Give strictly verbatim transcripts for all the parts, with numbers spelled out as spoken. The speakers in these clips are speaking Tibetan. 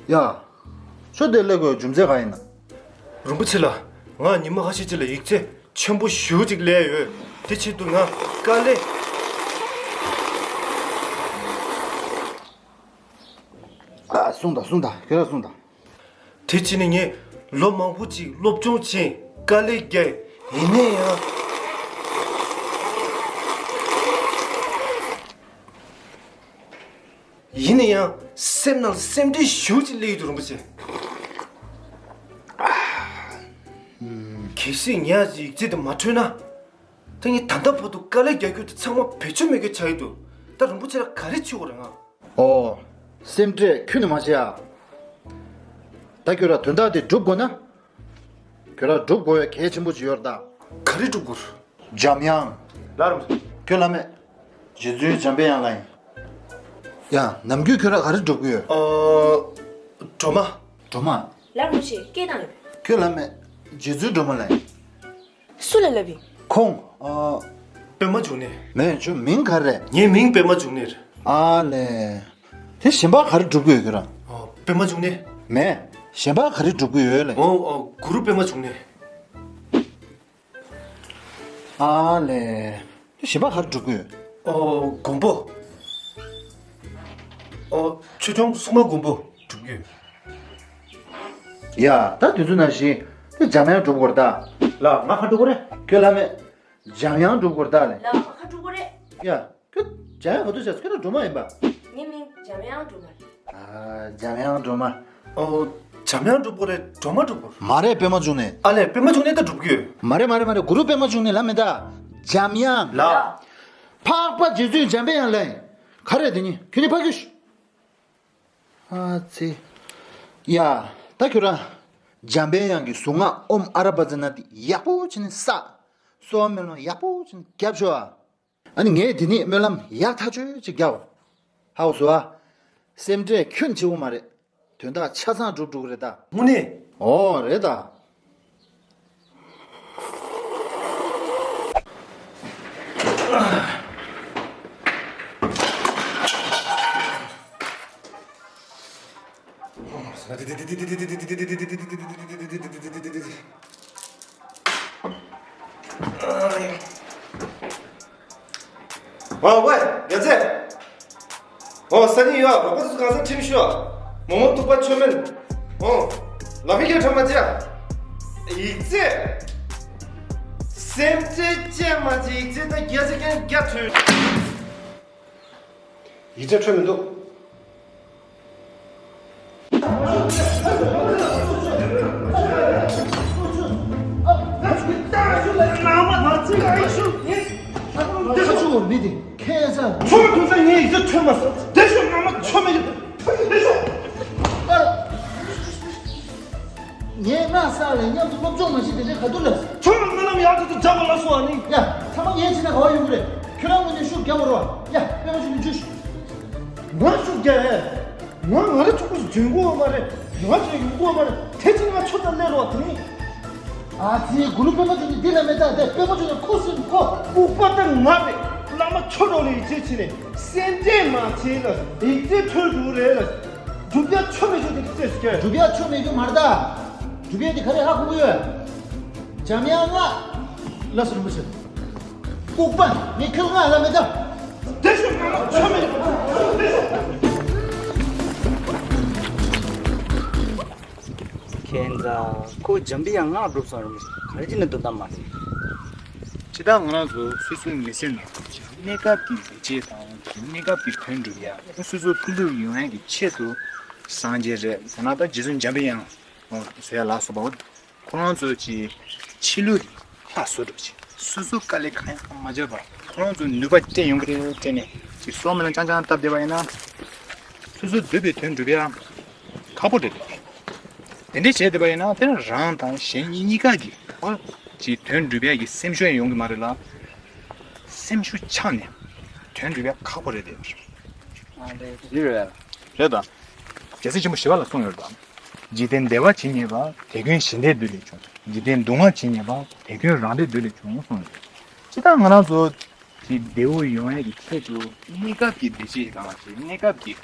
ཡ། ཁྱོད་འདིར་སླེབས་དགོས་རྒྱུ་མཚན་གང་ཡིན་ནམ། རིན་པོ་ཆེ་ལགས། ང་ཉི་མ་ཁ་ཤས་ཅིག་ལ་ཡིག་ཚད་ཆེན་པོ་ཞེ་པོ་ཅིག་སླེབས་ཡོད། དེ་ཆེད་དུ་ང་དཀའ་ལས། ཨ། གསུངས་དང་གསུངས་དང་། ཁྱོད་རང་གསུངས་དང་། དེ་བྱས་ནས་ངས་ལོ་མང་པོ་ཅིག་སློབ་སྦྱོང་བྱས། དཀའ་ལས་བརྒྱབ། ཡིན་ན་ཡང་། ཡིན་ན་ཡང་སེམས་ནང་ལ་སེམས་ཁྲལ་ཞེ་པོ་ཅིག་སླེབས་ཡོད་དོ། རིན་པོ་ཆེ། གལ་སྲིད་ངས་ཡིག་ཚད་དེ་མ་འཕྲོད་ན། ད་ངས་ད་ལྟ་བར་དུ་དཀའ་ལས་རྒྱག་རྒྱུ་དེ་ཚང་མ་བེད་སྤྱོད་མེད་མཁན་ཆགས་ཡོད་དོ། ད་རིན་པོ་ཆེ་ལ་ག་རེ་བྱེད་དགོས་རེད་ང་། ཨོ། སེམས་ཁྲལ་ཁྱོན་ནས་མ་བྱེད་ཨ། ད་ཁྱོད་རང་དོན་དག་དེ་སྒྲུབ་དགོས་ན། ཁྱོད་རང་སྒྲུབ་དགོས་པའི་གལ་ཆེན་པོ་ཅིག་ཡོད་རེད་ད། ག་རེ་སྒྲུབ་དགོས་རེད། འཇམ་དབྱངས། ལགས་རིན་པོ་ཆེ། ཁྱོད་བླ་མེད། རྗེ་བཙུན་འཇམ་དཔལ་དབྱངས་ལགས་ཡིན། ཡ། ནམ་རྒྱུན་ཁྱོད་རང་ག་རེ་སྒྲུབ་ཀྱི་ཡོད། ཨོ། སྒྲོལ་མ། སྒྲོལ་མ། ལགས་རིན་པོ་ཆེ། སྐད་བཏང་ཡོད། ཁྱོད་བླ་མེད། རྗེ་བཙུན་སྒྲོལ་མ་ལགས་ཡིན། སུ་ལ་ལབ་ཡིན། ཁོང་། ཨ། པད་མ་འབྱུང་གནས། མེད། ཁྱོད་མིང་ག་རེ་རེད། ངའི་མིང་པད་མ་འབྱུང་གནས་རེད། ཨ་ལས། དེ་གཞན་པ་ག་རེ་སྒྲུབ་ཀྱི་ཡོད་ཁྱོད་རང་། ཨ། པད་མ་འབྱུང་གནས། མེད། གཞན་པ་ག་རེ་སྒྲུབ་ཀྱི་ཡོད་ལགས། ཨོ། ཨོ། གུ་རུ་པད་མ་འབྱུང་གནས། ཨ་ལས། དེ་གཞན་པ་ག་རེ་སྒྲུབ་ཀྱི་ཡོད། ཨོ། མགོན་པོ། ཨོ། ཆོས་སྐྱོང་སྲུང་མ་མགོན་པོ་སྒྲུབ་ཀྱི་ཡོད། ཡ། ད་དེ་ཚོ་ནང་བཞིན་དེ་འཇམ་དབྱངས་སྒྲུབ་དགོས་རེད་ད། ལགས། ང་ག་སྒྲུབ་དགོས་རེད། ཁྱོད་བླ་མེད། འཇམ་དབྱངས་སྒྲུབ་དགོས་རེད་ད་ལགས། ལགས། ང་ག་སྒྲུབ་དགོས་རེད། ཡ། ཁྱོད་འཇམ་དབྱངས་ག་དུས་བྱས། ཁྱོད་རང་སྒྲོལ་མ་ཡིན་པ། ངའི་མིང་འཇམ་དབྱངས་སྒྲོལ་མ་རེད། ཨ། འཇམ་དབྱངས་སྒྲོལ་མ། ཨོ། འཇམ་དབྱངས་སྒྲུབ་དགོས་རེད། སྒྲོལ་མ་སྒྲུབ་དགོས་རེད། མ་རེད། པད་མ་འབྱུང་གནས། ཨ་ལས། པད་མ་འབྱུང་གནས་ད་སྒྲུབ་ཀྱི་ཡོད། མ་རེད། མ་རེད། མ་རེད། གུ་རུ་པད་མ་འབྱུང་གནས་ལབ་མེད་ད། འཇམ་དབྱངས། ལགས། འཕགས་པ་རྗེ་བཙུན་འཇམ་དཔལ་དབྱངས་ལགས་ཡིན། ག་རེ་རེད་དེ་གཉིས། ཁྱོད་གཉིས་ཕར་རྒྱུགས་ཤོག་ཨ་ཙི། ཡ། ད་ཁྱོད་རང་། འཇམ་དཔལ་དབྱངས་ཀྱི་གཟུངས་སྔགས་ཨོཾ་ཨ་ར་པ་ཙ་ན་དེ་ཡག་པོ་བྱས་ནས་བསགས། གསོལ་བ་སྨོན་ལམ་ཡག་པོ་བྱས་ནས་རྒྱབ་ཤོག་ཨ། ཨ་ནི་ངས་དེ་ནས་སྨོན་ལམ་ཡག་ཐག་ཆོད་ཅིག་རྒྱག། ཧ་གོ་སོང་ཨ། སེམས་ཁྲལ་ཁྱོན་ཆེ་བོ་མ་རེད། དོན་དག་ཆ་ཚང་འགྲུབ་འགྲོ་གི་རེད་ད། དངོས་གནས། ཨོ་རེད་ད། ཨོ་ཝེ། ཡ་ཙེ། ཨོ་སང་ཉིན་ཡོད། རོགས་པ་ཚོ་གང་སར་ཁྲིམས་ཞུ། མོག་མོག་ཐུག་པ་ཆོ་མེད། ཨོ། ལམ་ཧི་ཁྱོད་ཁྲམ་མ་ཅི་ཡ། ཡིག་ཚད། སེམས་ཁྲལ་ཅན་མ་ཅི། ཡིག་ཚད་ད་བརྒྱ་ཆ་བརྒྱ་ཐོན། ཡིག་ཚད་འཕྲོད་མི་འདུག་ཁ་ཆུ་བོ་མི་དེ་ཁྱད་མཚར། ཁྱོད་ཐུག་ས་ངས་ཡིག་ཚད་ཐོན་མ་སོང་། དེ་ཤོག་ང་མ་ཆོ་མེད་ཀྱི་ཐུག་དེ་ཤོག་ངས་སྔ་ས་ལས་མཉམ་དུ་སློབ་སྦྱོང་མ་བྱས་དེ་འདྲའི་ག་དུས་ལ། ཁྱོད་ལ་སྨོན་ལམ་ཡག་ཏུ་ཏུ་བརྒྱབ་པ་ལ་སོ་ཨ་ནི། ཡ། ཚང་མ་ངས་བྱས་ན་ག་བ་ཡོང་གི་རེད། ཁྱོད་རང་ངོས་ནས་ཤུགས་རྒྱབ་པ་རོགས། ཡ། པད་མ་ཆུ་ནས་བཅུ་ཤོག་ང་ཤུགས་རྒྱབ་ཨེ། ང་ང་རེ་ཆོག་པོ་ཞིག་འཇོན་གོ་མ་རེད། ཡོང་ཚོད་ཡོང་གོ་མ་རེད། དེ་ཕྱིན་ང་ཆོ་ད་ལས་རོགས་དེ་ནི། ཨ་ཙི། གུ་རུ་པད་མ་ཆུ་ནི་འདི་ལ་མེད་ད། དེ་པད་མ་ཆུ་ནི་ཁོ་སུན་ཁོ། ལྐུགས་པ་ད་ང་རེད། བླ་མ་ཆོ་རོགས་ལ་ཡིད་ཆེས་བྱེད་ནས་སེམས་ཁྲལ་མ་བྱེད་ལ། ཡིག་ཚད་འཕྲོད་འགྲོ་རེད་ལ། སྒྲུབ་ཡ་ཆོ་མེད་ཆོ་དེ་རྩེས་སུ་སྐྱོན། སྒྲུབ་ཡ་ཆོ་མེད་རྒྱུ་མ་རེད་ད། སྒྲུབ་ཡ་དེ་ག་རེ་ཧ་གོ་གི་ཡོད། འཇམ་དབྱངས་སྔགས། ལགས་སོ་རིན་པོ་ཆེ། ལྐུགས་པ། ངས་ཁྱོད་སྔགས་ལབ་མེད་ད། དེ་ཤོག་ང་ལ་ཆོ་མེད། ཁྱེད་ཚ། ཁོ་འཇམ་པའི་ཡང་སྔགས་སྒྲུབ་སོང་རུང་ག་རེ་བྱས་ནས་འདོན་སྟངས་མ་རེད། སྤྱིར་བཏང་ང་རང་ཚོ་སོ་སོའི་མི་ཚེ་ནང་གནས་སྐབས་ཀྱི་བདེ་སྐྱིད་དང་གནས་སྐབས་ཀྱི་དོན་སྒྲུབ་ཡ། སོ་སོ་ཕུན་སུམ་ཡོང་ཡ་གི་ཆེད་དུ་སངས་རྒྱས་རེད། ཟེར་ན་ད་རྗེ་བཙུན་འཇམ་པའི་དབྱངས་ཟེར་ཡ་ལ་སོགས་པ། ཁོ་རང་ཚོ་གི་ཕྱི་ལུས་ལ་བཟོ་འདྲ་བྱས། སོ་སོ་དཀའ་ལས་གང་ཡང་མ་བརྒྱབ་པར་ཁོ་རང་ཚོ་ནུས་པ་བསྟན་ཡོང་གི་རེད་དྲན་ནས་ཅིག་གསོལ་སྨོན་ལམ་རྐྱང་རྐྱང་བཏབ་བསྡད་པ་ཡིན་ན། སོ་སོ་འདོད་པའི་དོན་འགྲུབ་ཡ་ཁག་པོ་རེད་འདུག་དེ་འདྲས་བྱས་བསྡད་པ་ཡིན་ན་དེ་རང་དང་གཞན་གཉིས་ཀ་གི་ཨོ་ཅིག་དོན་འགྲུབ་ཡ་གི་སེམས་ཤུགས་ཡང་ཡོང་གི་མ་རེད་ལ། སེམས་ཤུགས་ཆག་ནས་དོན་འགྲུབ་ཡ་ཁག་པོ་རེད་དེ། ཨ་ལས་འདི་རེད། རེད་ད། རྒྱལ་སྲས་ཆེན་པོ་ཞི་བ་ལྷས་གསུངས་ཡོད་པ། འཇིག་རྟེན་བདེ་བ་ཇི་སྙེད་པ། དེ་ཀུན་ཞི་བདེའི་མདུན་ལས་བྱུང་། འཇིག་རྟེན་སྡུག་བསྔལ་ཇི་སྙེད་པ། དེ་ཀུན་རང་བདེའི་མདུན་ལས་བྱུང་། གསུངས་ཡོད། སྤྱིར་བཏང་ང་རང་ཚོ་གི་བདེ་བོ་ཡོང་ཡས་ཀྱི་ཆེད་དུ་གནས་སྐབས་ཀྱི་བདེ་སྐྱིད་དང་གནས་སྐབས་ཀྱི་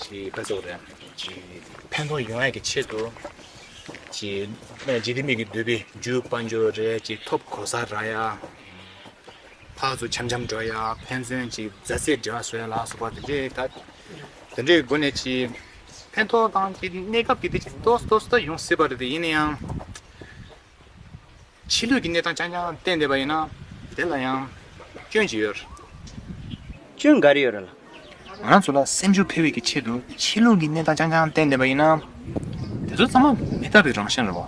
ཅིག་ཕན་ཐོགས་རེད། ཅིག་ཕན་ཐོགས་ཡོང་ཡ་གི་ཆེད་དུ་ཅིག་ཇི་སྟེ་མི་གི་འདོད་པའི་རྒྱུ་དཔལ་འབྱོར་རེད། ཅིག་ཐོབ་གོ་ས་རག་ཡ། ཕར་ཚུར་འཆམ་འཆམ་འགྲོ་ཡ། ཕན་ཚུན་ཅིག་མཛའ་བརྩེ་འབྲེལ་བ་བཟོ་ཡ་ལ་སོགས་པ་དེ་འདྲའི་ད་དེ་འདྲའི་སྒོ་ནས་ཅིག་ཕན་ཐོགས་དང་ཅིག་གནས་སྐབས་ཀྱི་དེ་ཅིག་ཏོག་ཙམ་ཏོག་ཙམ་ད་ཡོང་སྲིད་པ་རེད། དེ་ཡིན་ན་ཡང་། ཕྱི་ལོགས་ཀྱི་གནས་སྟངས་རྐྱང་རྐྱང་བལྟས་བསྡད་པ་ཡིན་ན། དེ་ལ་ཡང་སྐྱོན་ཅིག་ཡོད་རེད། སྐྱོན་ག་རེ་ཡོད་རེད་ལགས། ང་རང་ཚོ་ལ་སེམས་ཤུགས་འཕེལ་བའི་གི་ཆེད་དུ་ཕྱི་ལོགས་ཀྱི་གནས་སྟངས་རྐྱང་རྐྱང་བལྟས་བསྡད་པ་ཡིན་ན། དེ་ཚོ་ཚང་མ་མེ་སྟག་པའི་རང་བཞིན་རེད་བ།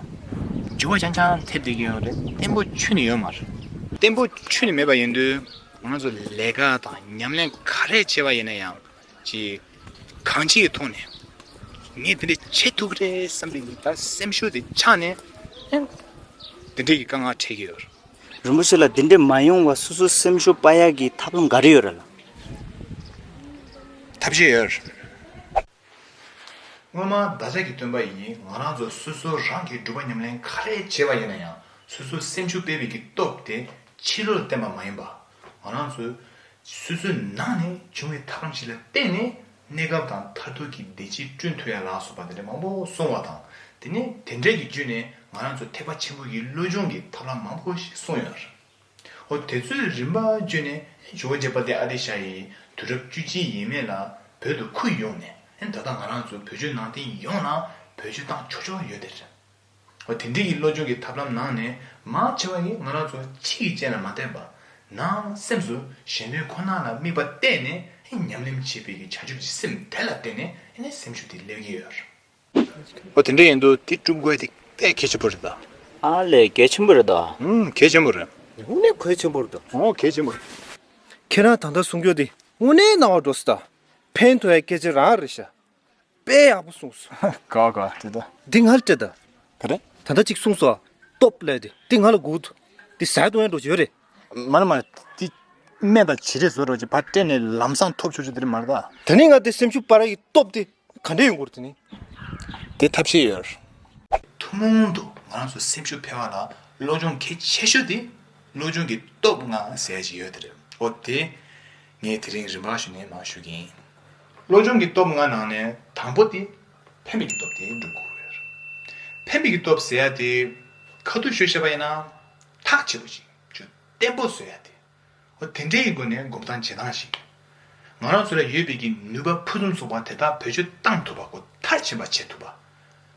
འགྱུར་བ་རྐྱང་རྐྱང་ཐེབས་བསྡད་ཀྱི་ཡོད་རེད། བརྟན་པོ་ཁྱོན་ནས་ཡོད་མ་རེད། བརྟན་པོ་ཁྱོན་ནས་མེད་པ་ཡིན་དུས། ང་རང་ཚོ་ལས་ཀ་དང་ཉམས་ལེན་ག་རེ་བྱས་པ་ཡིན་ན་ཡང་། ཅིག་གང་ཅིའི་ཐོག་ནས་ངས་དེ་འདྲ་བྱེད་ཐུབ་ཀྱི་རེད་བསམ་པའི་ད་སེམས་ཤུགས་དེ་ཆགས་ནས། ཨེ། དེ་འདྲའི་གི་དཀའ་ངལ་འཕྲད་ཀྱི་ཡོད་རེད། རིན་པོ་ཆེ་ལགས། དེ་འདྲ་མ་ཡོང་བ་སོ་སོའི་སེམས་ཤུགས་སྤར་ཡག་གི་ཐབས་ལམ་ག་རེ་ཡོད་རེད་ལགས། ཐབས་ཤེས་ཡོད་རེད། སྔོན་མ་བདག་ཅག་གི་སྟོན་པ་ཡིས་ང་རང་ཚོ་སོ་སོ་རང་གིས་སྒྲུབ་པ་ཉམས་ལེན་ག་རེ་བྱས་པ་ཡིན་ན་ཡང་། སོ་སོའི་སེམས་ཤུགས་སྤེལ་བའི་གི་སྟོབས་དེ་ཕྱི་ལོགས་ལ་བརྟེན་པ་མ་ཡིན་པ། ང་རང་ཚོའི་སོ་སོའི་ནང་ནས་བྱུང་བའི་ཐབས་ལམ་ཞིག་ལ་བརྟེན་ནས་གནས་སྐབས་དང་མཐར་ཐུག་གི་བདེ་སྐྱིད་བསྐྲུན་ཐུབ་ཡ་ལ་སོགས་པ་དེ་འདྲ་མང་པོ་གསུངས་པ་དང་། དེ་ནས་དེ་འདྲའི་གི་བརྒྱུད་ནས་ང་རང་ཚོ་ཐེག་པ་ཆེན་པོ་ཡི་བློ་སྦྱོང་གི་ཐབས་ལམ་མང་པོ་ཞིག་གསུངས་ཡོད་རེད། འོ་དེ་ཚོའི་རིམ་པ་བརྒྱུད་ནས་ཇོ་བོ་རྗེ་དཔལ་ལྡན་ཨ་ཏི་ཤ་ཡིས་དུས་རབས་བཅུ་གཅིག་ཡས་མས་ལ་བོད་དུ་ཁུར་ཡོང་ནས། ད་ལྟ་ང་རང་ཚོ་བོད་བརྒྱུད་ནང་བསྟན་ཡོངས་ལ་བེད་སྤྱོད་བཏང་ཆོག་ཆོག་ཡོད་དེ་རེད། འོ་དེ་འདྲའི་གི་བློ་སྦྱོང་གི་ཐབས་ལམ་ནང་ནས་མང་ཆེ་བ་ཡིས་ང་རང་ཚོ་ཕྱི་ཡི་རྐྱེན་ལ་མ་བརྟེན་པར། ནང་སེམས་སུ་གཞན་དོན་ཁོ་ན་ལ་དམིགས་པ་གཏད་ནས་ཉམས་ལེན་བྱེད་པའི་གི་བྱང་ཆུབ་ཀྱི་སེམས་དེ་ལ་བརྟེན་ནས་སེམས་ཤུགས་དེ་སླེབས་ཀྱི་ཡོད་རེད། འོ་དེ་འདྲ་ཡིན་དུས་དེ་སྒྲུབ་དགོས་དེ་དཔེ་གལ་ཆེན་པོ་རེད་ད། ཨ་ལས་གལ་ཆེན་པོ་རེད་ད། ཨུམ་གལ་ཆེན་པོ་རེད། དངོས་གནས་གལ་ཆེན་པོ་རེད་ད། འོ་གལ་ཆེན་པོ་རེད། ཁྱེད་རང་ད་ལྟ་གསུང་རྒྱུ་དེ་དངོས་གནས་རྣ་བར་འགྲོ་སོང་ད། ཕན་ཐོགས་ཡ་སྐད་ཆ་རང་རེད་ཤག་དཔེ་ཡག་པོ་གསུངས་སོང་། ག་ག་དེ་ད། འདི་ང་ལ་སྤྲད་ད། ག་རེ། ད་ལྟ་ཅིག་གསུངས་སོང་། སྟོབས་ལས་དེ་འདི་ང་ལ་དགོས་འདུག་འདི་ཟ་འདོད་ཡ་འགྲོ་ཡོད་རེད། མ་རེད་མ་རེད། འདི་སྨན་དང་བྱེ་རས་བཟོ་འདྲ་ཅིག་ཕར་སྤྲད་ནས་ལམ་སང་ཐོབ་ཆོག་ཆོག་དེ་རེད་མ་རེད་ད། ད་ནི་ང་དེ་སེམས་ཤུགས་སྤར་ཡ་གི་སྟོབས་དེ་ག་འདྲས་ཡོང་གི་རེད་དེ་ནི། དེ་ཐབས་ཤེས་ཡོད། ཐུན་མོང་དུ་ང་རང་ཚོ་སེམས་ཤུགས་འཕེལ་བ་ལ་བློ་སྦྱོང་གལ་ཆེ་ཤོས་དེ་བློ་སྦྱོང་གི་སྟོབས་ལྔ་ཟེར་ཡ་ཞིག་ཡོད་དེ་རེད། འོ་དེ་ངས་དེ་རིང་རིམ་པ་བྱས་ནས་མར་ཞུ་གི་ཡིན། བློ་སྦྱོང་གི་སྟོབས་ལྔ་ནང་ནས་དང་པོ་དེ་ཕན་པའི་གི་སྟོབས་དེ་སྒྲུབ་དགོས་ཡོད་རེད། ཕན་པའི་གི་སྟོབས་ཟེར་ཡ་དེ་ཁ་ཐུག་ཤོད་བཤད་པ་ཡིན་ན་ཐག་ཆོད་པ་ཞིག་ཅིག་བརྟན་པོ་བཟོ་ཡ་དེ། འོ་དེ་འདྲའི་སྒོ་ནས་སྒོམ་སྟངས་བྱེད་སྟངས་ཤིག་ང་རང་ཚོ་ལ་ཡོད་པའི་གི་ནུས་པ་ཕུན་སུམ་ཚོགས་པ་དེ་དག་བེད་སྤྱོད་བཏང་ཐུབ་པ། སྒོ་མཐར་ཕྱིན་པ་བྱེད་ཐུབ་པ།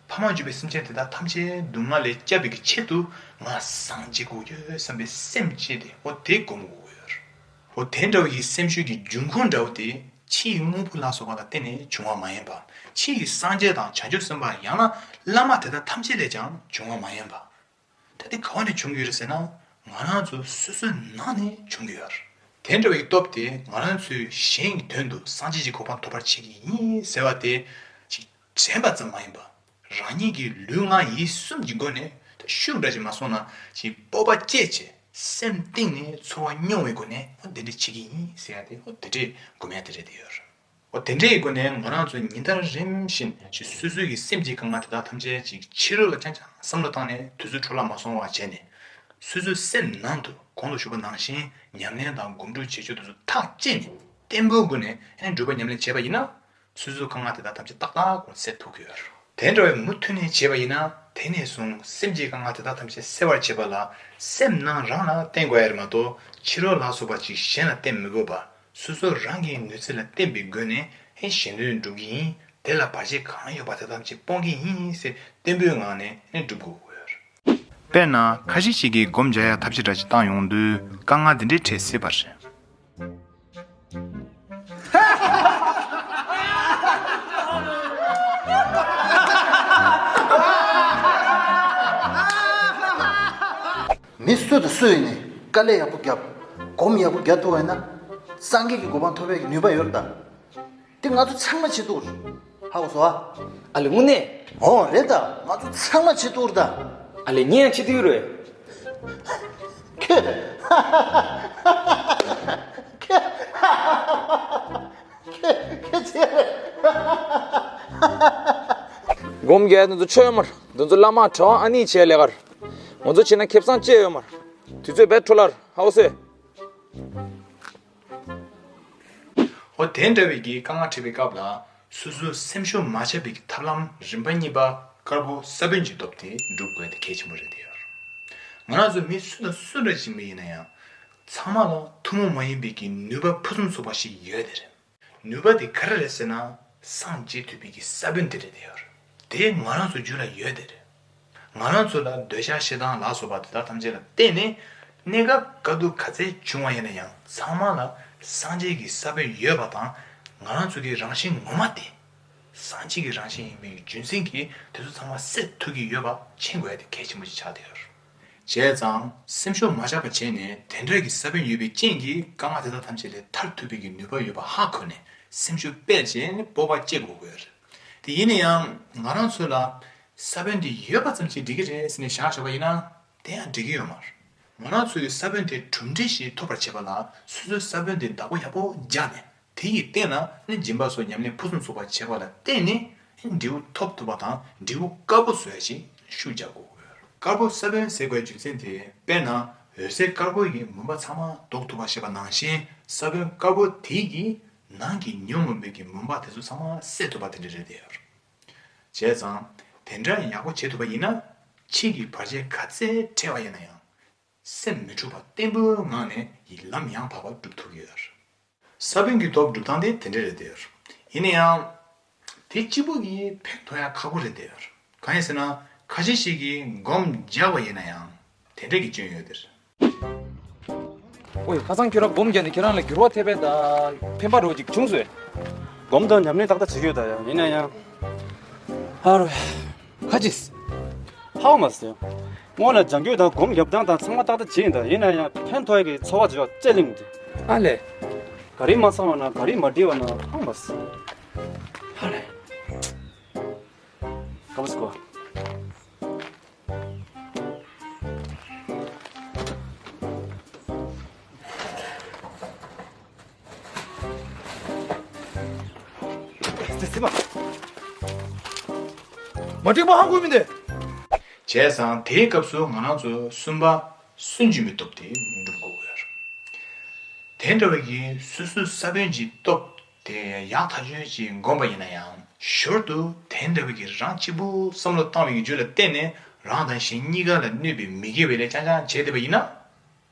ཕ་མ་བརྒྱུད་པའི་སེམས་ཅན་དེ་དག་ཐམས་ཅད་སྡུག་བསྔལ་ལས་བསྐྱབ་པའི་གི་ཆེད་དུ་ང་སངས་རྒྱས་དགོས་ཀྱི་ཡོད་བསམ་པའི་སེམས་བསྐྱེད་དེ་འོ་དེ་སྒོམ་དགོས་ཀྱི་ཡོད་རེད། འོ་དེ་འདྲ་བའི་གི་སེམས་ཤུགས་ཀྱི་འབྱུང་ཁུངས་འདྲ་བོ་དེ་ཕྱིའི་དངོས་པོ་ལ་སོགས་པ་ལ་བརྟེན་ནས་བྱུང་བ་མ་ཡིན་པ། ཕྱིའི་སངས་རྒྱས་དང་བྱང་ཆུབ་སེམས་དཔའ་ཡང་ན་བླ་མ་དེ་དག་ཐམས་ཅད་ལས་ཀྱང་བྱུང་བ་མ་ཡིན་པ། ད་དེ་ག་བ་ནས་བྱུང་གི་ཡོད་རེད་ཟེར་ན། ང་རང་ཚོ་སོ་སོའི་ནང་ནས་བྱུང་གི་ཡོད་རེད། དེ་འདྲ་བའི་སྟོབས་དེ་ང་རང་ཚོས་གཞན་གྱི་དོན་དུ་སངས་རྒྱས་ཀྱི་གོ་འཕང་ཐོབ་པར་བྱེད་ཀྱི་ཡིན་ཟེར་བ་དེ་ཅིག་དྲན་པ་ཙམ་མ་ཡིན་པར། རང་ཉིད་ཀྱི་ལུས་ངག་ཡིད་གསུམ་གྱི་སྒོ་ནས་ད་ཤུགས་འདྲ་ཞིག་མ་སོང་ན་ཅིག་སྤོབས་པ་བསྐྱེད་བྱས་སེམས་གཏིང་ནས་ཚོར་བ་མྱོང་བའི་སྒོ་ནས་འོ་དེ་འདྲ་བྱེད་ཀྱི་ཡིན་ཟེར་ཡ་དེ་འོ་དེ་འདྲའི་སྒོམ་ཡ་དེ་རེད་དེ་ཡོད་རེད། འོ་དེ་འདྲའི་སྒོ་ནས་ང་རང་ཚོ་ཉིན་ལྟར་རིམ་བཞིན་ཅིག་སོ་སོའི་གི་སེམས་ཀྱི་དཀའ་ངལ་དེ་དག་ཐམས་ཅད་ཅིག་ཕྱི་རོལ་ལ་རྐྱང་རྐྱང་བསམ་བློ་བཏང་ནས་དུས་ཚོད་འཕྲོ་བརླག་མ་སོང་བ་བྱས་ནས། སོ་སོའི་སེམས་ནང་དུ་གོང་དུ་ཞུས་པ་ནང་བཞིན་ཉམས་ལེན་དང་སྒོམ་སྒྲུབ་བྱེད་ཕྱོགས་དེ་ཚོ་ཐག་བཅད་ནས་བརྟན་པོའི་སྒོ་ནས་ཨ་ནི་སྒྲུབ་པ་ཉམས་ལེན་བྱས་པ་ཡིན་ན། སོ་སོའི་དཀའ་ངལ་དེ་དག་ཐམས་ཅད་ཏག་ཏག་ཁོང་སེལ་ཐུབ་ཀྱི་ཡོད་རེད། དེ་འདྲ་བའི་མུ་མཐུད་ནས་བྱས་པ་ཡིན་ན་དེ་ནས་བཟུང་སེམས་ཀྱི་དཀའ་ངལ་དེ་དག་ཐམས་ཅད་སེལ་བར་བྱེད་པ་ལ་སེམས་ནང་རང་ལ་བརྟེན་དགོས་ཡ་རེད་མ་གཏོགས་ཕྱི་རོལ་ལ་སོགས་པ་ཅིག་གཞན་ལ་བརྟེན་མི་དགོས་པ། སོ་སོ་རང་གི་ནུས་ཚད་ལ་བརྟེན་པའི་སྒོ་ནས་ཨེ་གཞན་དོན་སྒྲུབ་ཀྱི་ཡིན། དེ་ལ་བར་ཆད་གང་ཡོད་པ་དེ་ཐམས་ཅད་སྤོང་གི་ཡིན་ཟེར་བརྟན་པོའི་ངང་ནས་ཨེ་སྒྲུབ་དགོས་ཀྱི་ཡོད་རེད། དཔེར་ན་ཁ་ཤས་ཤིག་གིས་སྒོམ་རྒྱག་ཡ་ཐབས་ཤེས་འདྲ་ཞིག་བཏང་ཡོང་དུས་དཀའ་ངལ་འདི་འདྲའི་འཕྲད་སྲིད་པ་རེད། མི་སུ་དང་སུ་ཡིན་ནའི་དཀའ་ལས་ཡག་པོ་བརྒྱབ། སྒོམ་ཡག་པོ་རྒྱག་ཐུབ་པ་ཡིན་ན། སངས་རྒྱས་ཀྱི་གོ་འཕང་ཐོབ་པའི་ནུས་པ་ཡོད་རེད་ད། དེ་ང་ཚོ་ཚང་མ་བྱེད་ཐུབ་རེད། ཧ་གོ་སོང་ཨ། ཨ་ལེ་དངོས་གནས། ཨོ་རེད་ད། ང་ཚོ་ཚང་མ་བྱེད་ཐུབ་རེད་ད། ཨ་ལེ་ངས་ཡང་བྱེད་ཐུབ་རེད། ཁྱོད། ཁྱོད། ཁྱོད་ཁྱོད་བྱེད་རེད། སྒོམ་རྒྱག་དེ་ཚོ་ཆོས་མ་རེད། དེ་ཚོ་བླ་མ་གྲྭ་པ་ཨ་ནེས་བྱེད་ལས་ཀ་རེད། ང་ཚོ་བྱེད་ན་ཁེ་བཟང་ཅི་ཡང་ཡོད་མ་རེད། དུས་ཚོད་བེད་འཕྲོ་བརླག་རེད། ཧ་གོ་སོང་ཨེ། འོ་དེ་འདྲ་བའི་གི་དཀའ་ངལ་འཕྲད་པའི་སྐབས་ལ། སོ་སོའི་སེམས་ཤུགས་མ་ཆག་པའི་གི་ཐབས་ལམ་རིམ་པ་གཉིས་པ། དཀར་པོ་ས་བོན་གྱི་སྟོབས་དེ་སྒྲུབ་དགོས་དེ་གལ་ཆེན་པོ་རེད་དེ་ཡོད། ང་རང་ཚོ་མི་སུ་དང་སུ་འདྲ་ཞིག་མི་ཡིན་ན་ཡང་། ཚང་མ་ལ་ཐུན་མོང་མ་ཡིན་པའི་གི་ནུས་པ་ཕུན་སུམ་ཚོགས་པ་ཞིག་ཡོད་དེ་རེད། ནུས་པ་དེ་ག་རེ་རེད་ཟེར་ན། སངས་རྒྱས་ཐུབ་པའི་གི་ས་བོན་དེ་རེད་དེ་ཡོད། དེ་ང་རང་ཚོ་རྒྱུད་ལ་ཡོད་དེ་རེད། ང་རང་ཚོ་ལ་འདོད་ཆགས་ཞེ་སྡང་ལ་སོགས་པ་དེ་དག་ཐམས་ཅད་ལ་བརྟེན་ནས། གནས་སྐབས་ག་དུས་ག་ཚད་བྱུང་བ་ཡིན་ན་ཡང་ཚང་མ་ལ་སངས་རྒྱས་ཀྱི་ས་བོན་ཡོད་པ་དང་། ང་རང་ཚོ་གི་རང་བཞིན་ངོ་མ་དེ། སངས་རྒྱས་ཀྱི་རང་བཞིན་ཡིན་པའི་རྒྱུ་མཚན་གྱིས་དེ་ཚོ་ཚང་མ་སེལ་ཐུབ་ཀྱི་ཡོད་པ་མཁྱེན་དགོས་ཡ་དེ་གལ་ཆེན་པོ་ཞིག་ཆགས་བསྡད་ཡོད། བྱས་ཙང་སེམས་ཤུགས་མ་ཆག་པ་བྱས་ནས་དེ་འདྲ་གི་ས་བོན་ཡོད་པའི་རྐྱེན་གྱིས་དཀའ་ངལ་དེ་དག་ཐམས་ཅད་ལས་ཐར་ཐུབ་པའི་གི་ནུས་པ་ཡོད་པ་ཧ་གོ་ནས་སེམས་ཤུགས་སྤེལ་བྱས་ནས་སྤོབས་པ་སྐྱེ་དགོས་ཀྱི་ཡོད་རེད། དེ་ཡིན་ན་ཡང་ང་རང་ཚོ་ལ་ས་བོན་འདི་ཡོད་པ་ཙམ་གྱིས་འགྲིག་གི་རེད་ཟེར་ནས་བཞག་ཆོག་པ་ཡིན་ན་དེ་ཡང་འགྲིག་གི་ཡོད་མ་རེད། ང་རང་ཚོ་ཡི་ས་བོན་དེ་གྲུབ་འབྲས་ཤིག་ཐོབ་པར་བྱེད་པ་ལ་སོ་སོའི་ས་བོན་དེ་བདག་པོ་ཡག་པོ་རྒྱག་ནས། དེ་ཡི་སྟེང་ན་ནི་སྦྱིན་པ་སོགས་ཉམས་ལེན་ཕུན་སུམ་ཚོགས་པ་བྱེད་པ་ལ་བརྟེན་ནས་འབྲས་བུ་ཐོབ་ཐུབ་པ་དང་འབྲས་བུ་དཀར་པོ་བཟོ་ཡ་ཞིག་ཤུགས་རྒྱག་དགོས། དཀར་པོ་ས་བོན་ཟེར་དགོས་རྒྱུ་མཚན་དེ་དཔེར་ན་འོད་ཟེར་དཀར་པོ་ཡིས་མུན་པ་ཚང་མ་ཟློག་ཐུབ་པ་ཞེས་པ་ནང་བཞིན་ས་བོན་དཀར་པོ་དེ་གིས་ནང་གི་ཉོན་མོངས་པའི་གི་མུན་པ་དེ་ཚོ་ཚང་མ་སེལ་ཐུབ་པ་དེ་འདྲ་རེད་དེ། བྱས་ཙང་དེ་འདྲ་ཡག་པོ་བྱེད་ཐུབ་པ་ཡིན་ན་ཕྱིས་ཀྱི་བར་ཆད་ག་ཚད་འཕྲད་པ་ཡིན་ན་ཡང་། སེམས་མི་འཁྲུགས་པ་བརྟན་པོའི་ངང་ནས་ཡི་ལམ་ཡང་དག་པར་སྒྲུབ་ཐུབ་ཀྱི་ཡོད། ས་བོན་གྱི་སྟོབས་སྒྲུབ་སྟངས་དེ་དེ་འདྲ་རེད་དེ། ཡིན་ན་ཡང་། དེ་གཅིག་པུ་གིས་ཕན་ཐོགས་ཡ་ཁག་པོ་རེད་དེ། གང་ཡིན་ཟེར་ན་ཁ་ཤས་ཤིག་གིས་སྒོམ་རྒྱག་པ་ཡིན་ན་ཡང་དེ་འདྲ་གི་སྐྱོན་ཡོད་དེ། ཨོ་ཡ། ཁ་སང་ཁྱོད་རང་སྒོམ་རྒྱག་ནས་ཁྱོད་རང་ལ་འགྱུར་བ་ཐེབས་པས་ད་ཕན་པ་རོ་ཅིག་བྱུང་སོང་། སྒོམ་དང་ཉམས་ལེན་ཏག་ཏག་བྱེད་ཀྱི་ཡོད་ད་ཡ། ཡིན་ན་ཡང་། ཧ་རོ། ཁ་ཅིག་ཧ་མ་སི། སྔོན་ལ་སྦྱང་རྒྱུ་དང་སྒོམ་རྒྱབ་སྟངས་དང་ཚང་མ་ཏག་ཏག་བྱས་ཡིན་ད། ཡིན་ན་ཡང་ཕན་ཐོགས་ཀྱི་ཚོར་བ་ཅིག་ཡོད་ཅེས་གླེང་གི། ཨ་ལས། ག་རེ་མ་ཚང་བ་ན་ག་རེ་མ་འགྲིག་པ་ན་ཧ་མ་སི། ཧ་ལས། ག་མ་སི་གོ། མ་འགྲིག་པ་ཧ་གོ་མི་འདུག་བྱས་ཙང་དེའི་སྐབས་སུ་ང་རང་ཚོ་གསུམ་པ་སུན་འབྱིན་པའི་སྟོབས་དེ་འགྲུབ་དགོས་ཀྱི་ཡོད་རེད། དེ་འདྲ་བའི་གི་སོ་སོའི་ས་བོན་གྱི་སྟོབས་དེ་ཡག་ཐག་ཆོད་ཅིག་བསྒོམས་པ་ཡིན་ན་ཡང་ཞོར་དུ་དེ་འདྲ་བའི་གི་རང་གཅིག་པུ་བསམ་བློ་བཏང་བའི་གི་རྒྱུ་ལ་བརྟེན་ནས་རང་དང་གཞན་གཉིས་ཀ་ལ་གནོད་པའི་མི་དགེ་བའི་ལས་རྐྱང་རྐྱང་བྱས་བསྡད་པ་ཡིན་ན།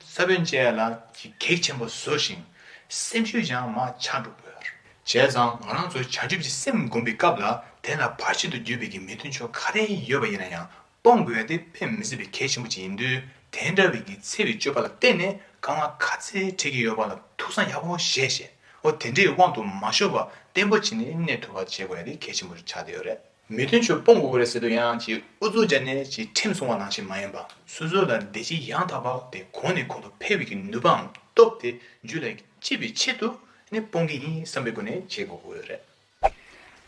ས་བོན་ཅན་ལ་གི་གེགས་ཆེན་པོ་བཟོ་ཞིང་སེམས་ཤུགས་ཀྱང་མར་ཆག་འགྲོ་གི་ཡོད་རེད། བྱས་ཙང་ང་རང་ཚོ་བྱང་ཆུབ་ཀྱི་སེམས་བསྒོམས་པའི་སྐབས་ལ་དེ་ལ་བར་ཆད་དུ་གྱུར་པའི་གི་མི་མཐུན་ཕྱོགས་ག་རེ་ཡོད་པ་ཡིན་ན་ཡང་སྤོང་དགོས་ཡ་དེ་དཔེ་མི་སྲིད་པའི་གལ་ཆེན་པོ་ཅིག་ཡིན་དུས། དེ་འདྲ་བའི་གི་འཚེ་བའི་སྤྱོད་པ་ལ་བརྟེན་ནས་དཀའ་ངལ་ག་ཚད་འཕྲད་ཀྱི་ཡོད་པ་ལ་ཐུགས་བསམ་ཡག་པོ་བཞེས་བྱས། འོ་དེ་འདྲའི་དབང་དུ་མ་ཤོར་བ་བརྟན་པོ་བྱས་ནས་གནས་ཐུབ་པ་བྱེད་དགོས་ཡ་དེ་གལ་ཆེན་པོ་ཆགས་བསྡད་ཡོད་རེད། མི་མཐུན་ཕྱོགས་སྤོང་དགོས་ཀྱི་རེད་ཟེར་དུས་ཡང་ཅིག་ཨུ་ཚུགས་བརྒྱབ་ནས་ཅིག་ཁྲིམས་སྲུང་བ་ནང་བཞིན་མ་ཡིན་པ། སོ་སོ་ལ་བདེ་སྐྱིད་ཡང་དག་པ་དེ་གོང་ནས་གོང་དུ་འཕེལ་བའི་གི་ནུས་པའམ་སྟོབས་དེ་རྒྱུད་ལ་སྐྱེས་པའི་ཆེད་དུ་ནི་སྤོང་གི་ཡིན་བསམ་པའི་སྒོ་ནས་བྱེད་དགོས་ཀྱི་ཡོད་རེད།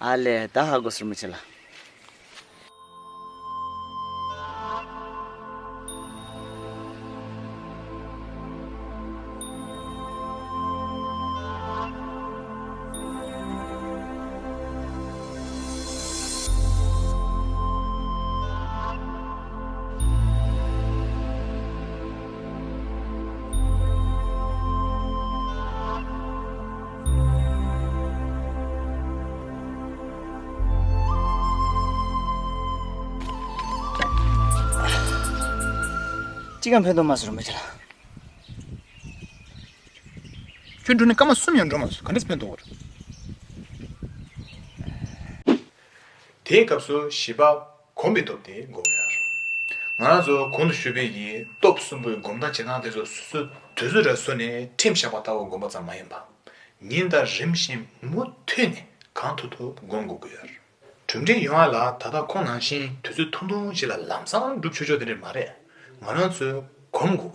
ཨ་ལས། ད་ཧ་གོ་སོང་རིན་པོ་ཆེ་ལགས། གཅིག་ཀྱང་ཕན་ཐོགས་མ་སོང་རིན་པོ་ཆེ་ལགས། ཁྱོད་འགྲོ་ནས་སྐར་མ་གསུམ་ཡང་འགྲོ་མ་སོང་། ག་འདྲས་ཕན་ཐོགས་པ་རེད། དེའི་སྐབས་སུ་བཞི་པ་གོམས་པའི་སྟོབས་དེ་སྒོམ་ཡ་རེད། ང་རང་ཚོ་གོང་དུ་ཞུས་པའི་གི་སྟོབས་གསུམ་པོའི་སྒོམ་སྟངས་བྱེད་སྟངས་དེ་ཚོ་སོ་སོ་དུས་ཚོད་ར་བཟོ་ནས་ཁྲིམས་བཞག་པ་ལྟ་བུ་སྒོམ་པ་ཙམ་མ་ཡིན་པ། ཉིན་ལྟར་རིམ་བཞིན་མུ་མཐུད་ནས་གང་ཐུབ་ཐུབ་སྒོམ་དགོས་ཀྱི་ཡོད་རེད། གྲུབ་འབྲས་ཡོང་བ་ལ་ད་ལྟ་ཁོང་ནང་བཞིན་དུས་ཚོད་ཐུང་ཐུང་ཞིག་ལ་ལམ་སང་འགྲུབ་ཆོག་ཆོག་དེ་འདྲས་མ་རེད། ང་རང་ཚོས་གོམས་དགོས་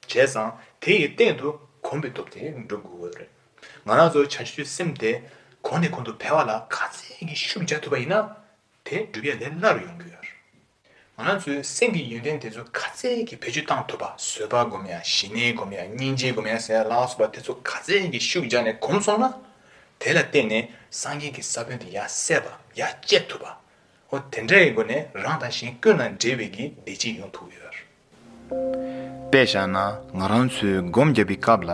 ཀྱི་ཡོད་རེད། བྱས་ཙང་དེ་ཡི་སྟེང་དུ་གོམས་པའི་སྟོབས་དེ་འགྲུབ་དགོས་ཀྱི་ཡོད་རེད། ང་རང་ཚོའི་བྱང་ཆུབ་སེམས་དེ་གོང་ནས་གོང་དུ་འཕེལ་བ་ལ་ག་ཚད་ཀྱི་ཤུགས་རྒྱག་ཐུབ་པ་ཡིན་ན། དེ་འགྲུབ་ཡ་ལས་སླ་རུ་ཡོང་གི་ཡོད་རེད། ང་རང་ཚོའི་སེམས་ཀྱི་ཡོན་ཏན་དེ་ཚོ་ག་ཚད་ཀྱི་བེད་སྤྱོད་བཏང་ཐུབ་པ། བཟོད་པ་སྒོམ་ཡ། ཞི་གནས་སྒོམ་ཡ། སྙིང་རྗེ་སྒོམ་ཡ་ཟེར་ཡ་ལ་སོགས་པ་དེ་ཚོ་ག་ཚད་ཀྱི་ཤུགས་རྒྱག་ནས་གོམས་སོང་ན། དེ་ལ་བརྟེན་ནས་སངས་རྒྱས་ཀྱི་ས་བོན་དེ་ཡར་གསལ་བ། ཡར་བསྐྱེད་ཐུབ་པ། འོ་དེ་འདྲ་ཡི་སྒོ་ནས་རང་དང་གཞན་ཀུན་ལ་འབྲེལ་བའི་གི་བདེ་སྐྱིད་ཡོང་ཐུབ་ཡོད། དཔེ་བཞག་ན་ང་རང་ཚོས་སྒོམ་བརྒྱབ་པའི་སྐབས་ལ་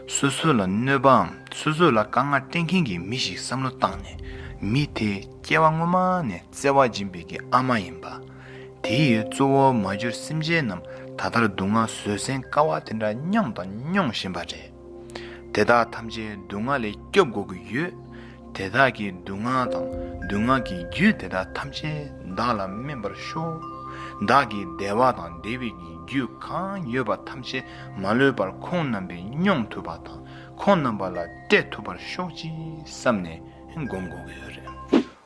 སོ་སོ་ལ་གནོད་པའམ་སོ་སོ་ལ་དཀའ་ངལ་སྤྲད་མཁན་གྱི་མི་ཞིག་བསམ་བློ་བཏང་ནས་ མི་དེ་སྐྱེ་བ་སྔོན་མ་ནས་བརྩེ་བ་སྦྱིན་པའི་གི་ཨ་མ་ཡིན་པ། དེའི་གཙོ་བོ་མ་གྱུར་སེམས་ཅན་རྣམས་ད་ལྟར་སྡུག་བསྔལ་བཟོད་བསྲན་དཀའ་བ་དེ་འདྲ་མྱོང་དང་མྱོང་བཞིན་པ་རེད། དེ་དག་ཐམས་ཅད་སྡུག་བསྔལ་ལས་སྐྱོབ་དགོས་ཀྱི་ཡོད། དེ་དག་གི་སྡུག་བསྔལ་དང་སྡུག་བསྔལ་གྱི་རྒྱུ་དེ་དག་ཐམས་ཅད་བདག་ལ་སྨིན་པར་ཤོག། བདག་གི་བདེ་བ་དང་བདེ་བའི་གི་རྒྱུ་གང་ཡོད་པ་ཐམས་ཅད་མ་ལུས་པར་ཁོང་རྣམ་པས་མྱོང་ཐུབ་པ་དང་ཁོང་རྣམ་པ་ལ་སྤྲད་ཐུབ་པར་ཤོག་ཅེས་བསམ་ནས་སྒོམ་དགོས་ཀྱི་ཡོད་རེད།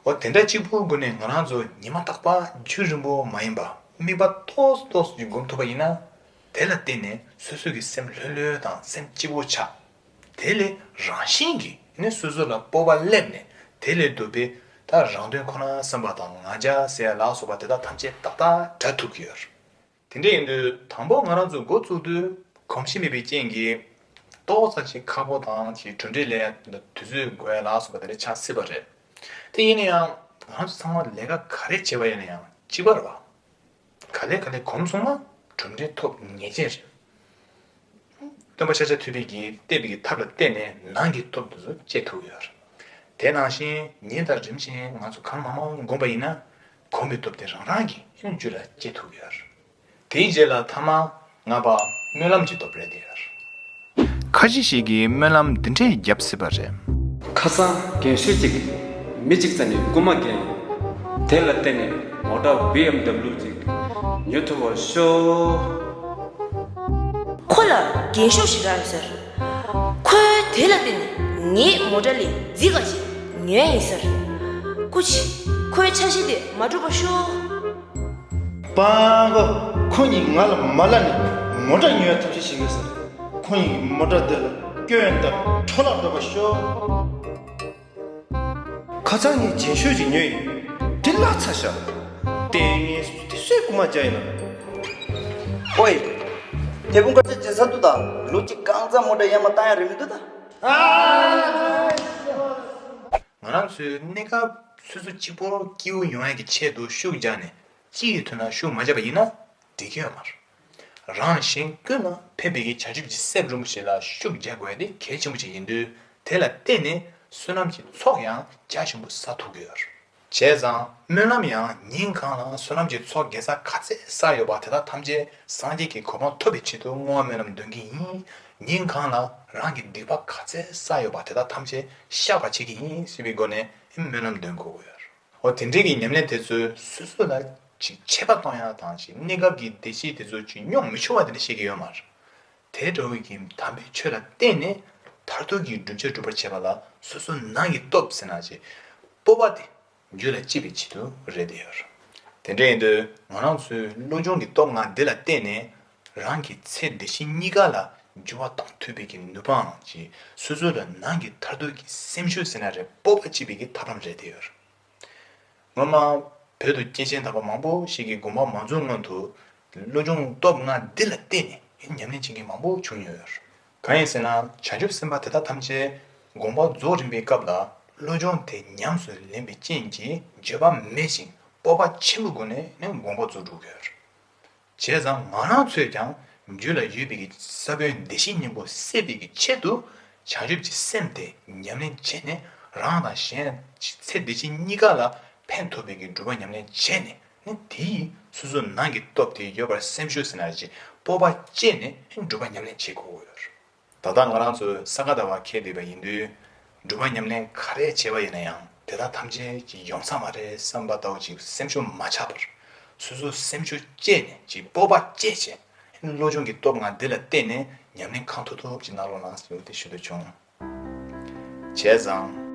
འོ་དེ་འདྲ་གཅིག་པུའི་སྒོ་ནས་ང་རང་ཚོ་ཉི་མ་རྟག་པར་རྒྱུན་རིང་པོ་མ་ཡིན་པ་དམིགས་པ་ཏོག་ཙམ་ཏོག་ཙམ་ཅིག་སྒོམ་ཐུབ་པ་ཡིན་ན། དེ་ལ་བརྟེན་ནས་སོ་སོ་གི་སེམས་ལྷོད་ལྷོད་དང་སེམས་སྐྱིད་པོ་ཆགས། དེ་ལས་རང་བཞིན་གྱིས་ནི་སོ་སོ་ལ་སྤོབས་པ་སླེབས་ནས་དེ་ལས་བསྡུས་པའི་ད་རང་དོན་ཁོ་ན་བསམ་པ་དང་ང་རྒྱལ་ཟེར་ཡ་ལ་སོགས་པ་དེ་དག་ཐམས་ཅད་ཏག་ཏག་བྲལ་ཐུབ་ཀྱི་ཡོད། དེ་འདྲ་ཡིན་དུས་དང་པོ་ང་རང་ཚོ་འགོ་བཙུགས་དུས་གོམས་གཤིས་མེད་པའི་རྐྱེན་གྱིས་ཏོག་ཙམ་ཞིག་ཁག་པོ་དང་ཞིག་གྲུབ་འབྲས་ལས་དུས་ཚོད་འགོར་ཡ་ལ་སོགས་པ་དེ་འདྲ་ཆགས་སྲིད་པ་རེད། དེ་ཡིན་ན་ཡང་ང་རང་ཚོ་ཚང་མ་ལས་ཀ་ག་རེ་བྱས་པ་ཡིན་ན་ཡང་གཅིག་པ་རེད་བ། ག་ལེ་ག་ལེ་གོམས་སོང་ན་གྲུབ་འབྲས་ཐོབ་ངེས་ཅན་རེད། སྟོན་པ་ཤཱཀྱ་ཐུབ་པའི་གིས་བསྟན་པའི་གི་ཐབས་ལ་བརྟེན་ནས་ནང་གི་སྟོབས་དེ་ཚོ་སྐྱེ་ཐུབ་ཀྱི་ཡོད་རེད། དེ་ནང་བཞིན་ཉིན་ལྟར་རིམ་བཞིན་ང་ཚོ་གང་མང་མང་བསྒོམས་པ་ཡིན་ན་གོམས་པའི་སྟོབས་དེ་རང་རང་གིས་རྒྱུད་ལ་སྐྱེ་ཐུབ་ཀྱི་ཡོད་རེད། དེའི་རྗེས་ལ་ཐ་མ་ལྔ་པ་སྨོན་ལམ་གྱི་སྟོབས་རེད་དེ་ཡོད་རེད། ཁ་ཅིག་ཞིག་གིས་སྨོན་ལམ་འདི་འདྲས་བརྒྱབ་སྲིད་པ་རེད། ཁ་སང་རྒན་ཤོས་ཅིག་མི་གཅིག་རྩ་ནས་རྐུ་མ་བརྒྱབ་ཡིན། དེ་ལ་བརྟེན་ནས་མོ་ཊ་བི་ཨེམ་ཌབ་ལིའུ་ཅིག་ཉོ་ཐུབ་པར་ཤོག། ཁོ་ལ་རྒན་ཤོས་ཤིག་རག་ཡོད་ཟེར། ཁོས་དེ་ལ་བརྟེན་ནས་ངའི་མོ་ཊ་ལས་རྫི་ག་ཞིག་ཉོས་ཡིན་ཟེར། སྐུ་མཁྱེན། ཁོའི་འཆར་གཞི་དེ་མ་འགྲུབ་པར་ཤོག། སྤྲང་པོ། ཁོ་གཉིས་ང་ལ་མ་ལབ་ནས་མོ་ཊ་ཉོ་བའི་ཐབས་ཤེས་བྱེད་ཀྱི་ཡོད་ཟེར། ཁོ་གཉིས་ཀྱི་མོ་ཊ་དེ་ལ་སྐྱོན་དང་འཕྲོ་བརླག་འགྲོ་བར་ཤོག། ཁ་སང་ངས་རྒྱན་ཤོག་ཅིག་ཉོས་ཡིན། དེ་བརླག་ཚར་ཤག། ལྟས་ངན་དེ་སུས་རྐུ་མ་བརྒྱབ་ཡིན་ན། ཨོའི། དེ་ཕུང་དཀར་ཆ་བྱེད་ས་འདུག་ད། ལོ་གཅིག་གང་ཙམ་མོ་ཊ་ཡར་མར་བཏང་ཡ་རེད་མི་འདུག་ད། ང་རང་ཚོའི་གནས་སྐབས་སོ་སོ་གཅིག་པོ་སྐྱིད་པོ་ཡོང་ཡ་གི་ཆེད་དུ་ཤུགས་རྒྱག་ནས་གཅིག་གི་དོན་ལ་ཤུགས་མ་རྒྱག་པ་ཡིན་ན་འགྲིག་གི་ཡོད་མ་རེད། རང་གཞན་ཀུན་ལ་ཕན་པའི་གི་བྱང་ཆུབ་ཀྱི་སེམས་རིན་པོ་ཆེ་ལ་ཤུགས་རྒྱག་དགོས་ཡ་དེ་གལ་ཆེན་པོ་ཞིག་ཡིན་དུས་དེ་ལ་བརྟེན་ནས་བསོད་ནམས་ཀྱི་ཚོགས་ཡང་རྒྱ་ཆེན་པོ་བསགས་ཐུབ་ཀྱི་ཡོད་རེད། བྱས་ཙང་སྨོན་ལམ་ཡང་ཉིན་གང་ལ་བསོད་ནམས་ཀྱི་ཚོགས་དགེ་རྩ་ག་ཚད་བསགས་ཡོད་པ་དེ་དག་ཐམས་ཅད་སངས་རྒྱས་ཀྱི་གོ་འཕང་ཐོབ་པའི་ཆེད་དུ་བསྔོ་བ་སྨོན་ལམ་འདོན་གྱི་ཡིན། ཉིན་གང་ལ་རང་གི་སྡིག་པ་ག་ཚད་བསགས་ཡོད་པ་དེ་དག་ཐམས་ཅད་བཤགས་པ་བྱེད་ཀྱི་ཡིན་ཟེར་བའི་སྒོ་ནས་སྨོན་ལམ་འདོན་དགོས་ཀྱི་ཡོད་རེད། འོ་དེ་འདྲའི་གི་ཉམས་ལེན་དེ་ཚོས་སོ་སོ་ལ་ཅིག་ཆད་པ་གཏོང་ཡག་དང་ཅིག་གནས་སྐབས་ཀྱི་བདེ་སྐྱིད་དེ་ཚོ་ཅིག་མྱོང་མི་ཆོག་པ་དེ་འདྲ་བཤད་ཀྱི་ཡོད་མ་རེད། དེ་འདྲ་བོའི་གི་དམ་པའི་ཆོས་ལ་བརྟེན་ནས་མཐར་ཐུག་གི་བསྒྲུབ་བྱ་སྒྲུབ་པར་བྱེད་པ་ལ་སོ་སོ་ནང་གི་སྟོབས་ཟེར་ན་ཅིག་སྤོབས་པ་དེ་རྒྱུད་ལ་སྐྱེ་བའི་ཆེད་དུ་རེད་དེ་ཡོད། དེ་འདྲ་ཡིན་དུས་ང་རང་ཚོའི་བློ་སྦྱོང་གི་སྟོབས་ལྔ་འདི་ལ་བརྟེན་ནས་རང་གི་ཚེ་འདི་ཕྱི་གཉིས་ཀ་ལ་འགྱུར་བ་གཏོང་ཐུབ་པའི་གི་ནུས་པའང་ཅིག་སོ་སོ་ལ་ནང་གི་མཐར་ཐུག་གི་སེམས་ཤུགས་ཟེར་ན་རེད་སྤོབས་པ་སྐྱེ་བའི་གི་ཐབས་ལམ་རེད་དེ་ཡོད། སྔོན་མ་བོད་དུ་སྐྱེས་ཆེན་དམ་པ་མང་པོ་ཞིག་གིས་དགོངས་པ་མ་རྫོགས་སྔོན་དུ་བློ་སྦྱོང་སྟོབས་ལྔ་འདི་ལ་བརྟེན་ནས་ཉམས་ལེན་བྱེད་མཁན་མང་པོ་བྱུང་ཡོད། གང་ཡིན་ཟེར་ན་བྱང་ཆུབ་སེམས་དཔའ་དེ་དག་ཐམས་ཅད་དགོངས་པ་རྫོགས་རིམ་པའི་སྐབས་ལ་བློ་སྦྱོང་དེ་ཉམས་སུ་ལེན་པའི་རྐྱེན་གྱིས་འགྱོད་པ་མེད་ཅིང་སྤོབས་པ་ཆེན་པོའི་སྒོ་ནས་ནི་དགོངས་པ་རྫོགས་འགྲོ་གི་ཡོད། བྱས་ཙང་ང་རང་ཚོས་ཀྱང་རྒྱུད་ལ་ཡོད་པའི་གི་ས་བོན་བདེ་གཤེགས་སྙིང་པོ་སད་པའི་གི་ཆེད་དུ་བྱང་ཆུབ་ཀྱི་སེམས་དེ་ཉམས་ལེན་བྱས་ནས་རང་དང་གཞན་ཚེ་འདི་ཕྱི་གཉིས་ཀ་ལ་ཕན་ཐོགས་པའི་གི་སྒྲུབ་པ་ཉམས་ལེན་བྱས་ནས་ནི་དེ་ཡིས་སོ་སོ་ནང་གི་སྟོབས་དེ་ཡོད་པར་སེམས་ཤུགས་ཟེར་ན་ཅིག་སྤོབས་པ་བསྐྱེད་ནས་སྒྲུབ་པ་ཉམས་ལེན་བྱེད་དགོས་ཀྱི་ཡོད། ད་ལྟ་ང་རང་ཚོ་ས་ག་ཟླ་བ་འཁེལ་བསྡད་པ་ཡིན་དུས། སྒྲུབ་པ་ཉམས་ལེན་ག་རེ་བྱས་པ་ཡིན་ན་ཡང་དེ་དག་ཐམས་ཅད་ཀྱི་ཡོང་ས་མ་རེད་བསམ་པ་ལྟ་བུ་ཅིག་སེམས་ཤུགས་མ་ཆག་པར། སོ་སོ་སེམས་ཤུགས་བསྐྱེད་ནས་ཅིག་སྤོབས་པ་བསྐྱེད་བྱས། བློ་སྦྱོང་གི་སྟོབས་ལྔ་འདི་ལ་བརྟེན་ནས་ཉམས་ལེན་གང་ཐུབ་ཐུབ་ཅིག་གནང་རོགས་གནང་ཞེས་དེ་ཞུ་འདོད་བྱུང་། བྱས་ཙང་།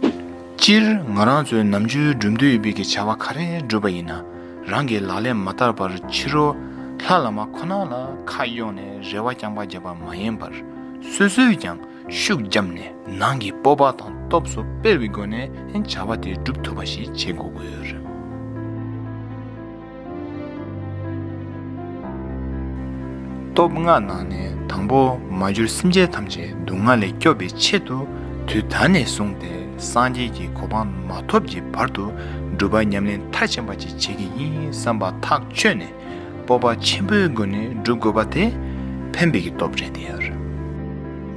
སྤྱིར་ང་རང་ཚོའི་ནམ་རྒྱུན་སྒྲུབ་འདོད་ཡོད་པའི་གི་བྱ་བ་ག་རེ་བསྒྲུབས་པ་ཡིན་ན། རང་གི་ལག་ལེན་མ་བསྟར་བར་ཕྱི་རོལ་ལྷ་བླ་མ་ཁོ་ན་ལ་ཁ་གཡོགས་ནས་རེ་བ་རྐྱང་པ་བརྒྱབ་པ་མ་ཡིན་པར། སོ་སོས་ཀྱང་ཤུགས་བརྒྱབ་ནས་ནང་གི་སྤོབས་པ་དང་སྟོབས་སུ་སྤེལ་བའི་སྒོ་ནས་བྱ་བ་དེ་སྒྲུབ་ཐུབ་པ་ཞིག་བྱེད་དགོས་ཀྱི་ཡོད། སྟོབས་ལྔ་ནང་ནས་དང་པོ་མ་གྱུར་སེམས་ཅན་ཐམས་ཅད་སྡུག་བསྔལ་ལས་སྐྱོབ་པའི་ཆེད་དུ་དུས་ད་ནས་བཟུང་སྟེ་སངས་རྒྱས་ཀྱི་གོ་འཕང་མ་ཐོབ་ཀྱི་བར་དུ་སྒྲུབ་པ་ཉམས་ལེན་མཐར་ཕྱིན་པ་ཅིག་བྱེད་ཀྱི་ཡིན་བསམ་པ་ཐག་ཆོད་ནས་སྤོབས་པ་ཆེན་པོའི་སྒོ་ནས་སྒྲུབ་དགོས་པ་དེ་ཕན་པའི་གི་སྟོབས་རེད་དེ།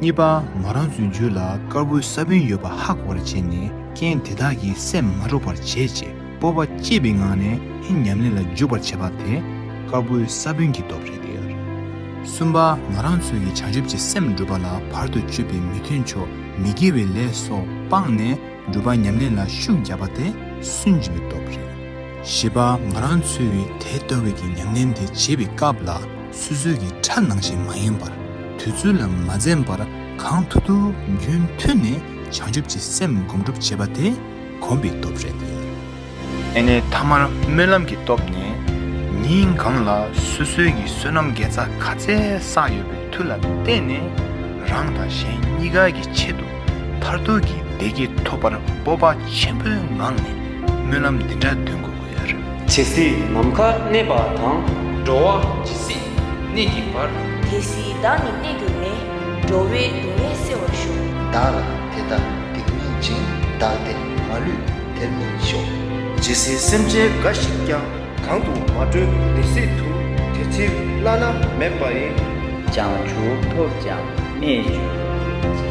གཉིས་པ། ང་རང་ཚོའི་རྒྱུད་ལ་དཀར་པོའི་ས་བོན་ཡོད་པ་ཧ་གོ་བར་བྱས་ནས་ རྐྱེན་དེ་དག་གིས་སེམས་མ་འགྲོ་བར་བྱེད་ཅེས་སྤོབས་པ་བསྐྱེད་པའི་ངང་ནས་ཧིན་ཉམས་ལེན་ལ་འཇུག་པར་བྱེད་པ་དེ་དཀར་པོའི་ས་བོན་གྱི་སྟོབས་རེད་དེ། གསུམ་པ། ང་རང་ཚོ་ཡིས་བྱང་ཆུབ་ཀྱི་སེམས་སྒྲུབ་པ་ལ་བར་དུ་གཅོད་པའི་མི་མཐུན་ཕྱོགས་མི་དགེ་བའི་ལས་སོགས་སྤངས་ནས་སྒྲུབ་པ་ཉམས་ལེན་ལ་ཤུགས་རྒྱབ་པ་དེ་སུན་འབྱིན་པའི་སྟོབས་རེད། བཞི་པ། ང་རང་ཚོ་ཡིས་དེ་ལྟ་བུའི་གི་ཉམས་ལེན་དེ་བྱེད་པའི་སྐབས་ལ་སོ་སོའི་གི་ཁྲ་ནང་བཞིན་མ་ཡིན་པར་དུས་ཚོད་ལ་མ་འཛེམས་པར་གང་ཐུབ་ཐུབ་རྒྱུན་མཐུད་ནས་བྱང་ཆུབ་ཀྱི་སེམས་སྒོམ་སྒྲུབ་བྱེད་པ་དེ་གོམས་པའི་སྟོབས་རེད་དེ། ཨེ་ནས་མཐའ་མར་སྨོན་ལམ་གྱི་སྟོབས་ནི། ཉིན་གང་ལ་སོ་སོའི་གི་བསོད་ནམས་དགེ་རྩ་ག་ཚད་བསགས་ཡོད་པའི་མཐུ་ལ་བརྟེན་ནས་རང་དང་གཞན་གཉིས་ཀ་གི་ཆེད་དུ་མཐར་ཐུག་གི་བདེ་སྐྱིད་ཐོབ་པར་སྤོབས་པ་ཆེན་པོའི་ངང་ནས་སྨོན་ལམ་འདི་འདྲ་འདོན་དགོས་ཀྱི་ཡོད་རེད། ཇི་སྲིད་ནམ་མཁའ་གནས་པ་དང་། འགྲོ་བ་ཇི་སྲིད་གནས་ཀྱི་བར། དེ་སྲིད་བདག་ནི་གནས་གྱུར་ནས། འགྲོ་བའི་སྡུག་བསྔལ་སེལ་བར་ཤོག་བདག་ལ་དེ་ལྟར་སྡིག་སྨོད་ཅིང་། བདག་བདེ་མ་ལུས་དེར་གནས་ཤོག་ཇི་སྲིད་སེམས་ཅན་འགའ་ཞིག་ཀྱང་། གང་དུ་མ་གྲོལ་དེ་སྲིད་དུ། དེ་ཕྱིར་བླ་ན་མེད་པ་ཡི། བྱང་ཆུབ་ཐོབ་ཀྱང་གནས་གྱུར་ཅིག